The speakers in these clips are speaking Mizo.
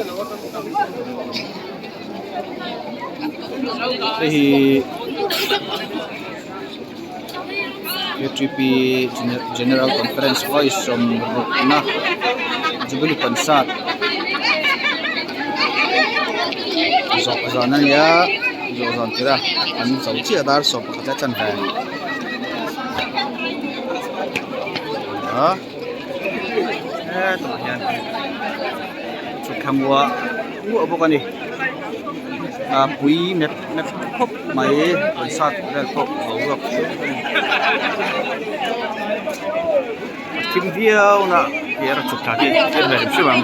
Hei hi ktp general conference vawi sawmrukna jubilee concert zawh zan a nia zawh zan tirh a an zo chiah dar 11 a chanve a hetah hian thutthleng uah uah bawk a ni a pui mep mep khawp mai concert vel pawh boruak a thim viau na tia chhuk thla hi a hriat ve hrim hrim ang.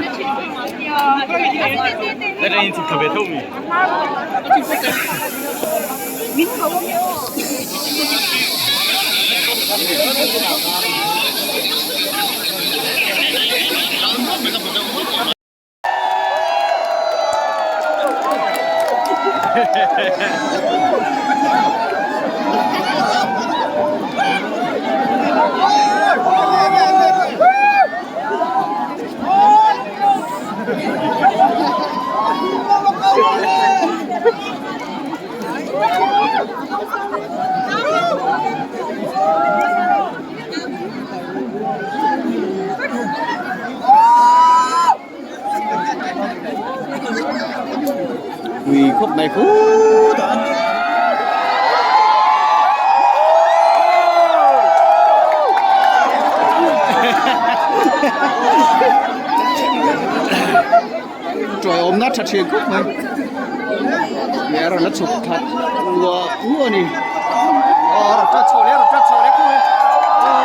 Pui khawp mai khutah Chawi awmna tha thin khawp mai leh a rawn la chhuk that luah luah a ni aw a rawn tat chho leh a rawn tat chho leh khawp mai aw.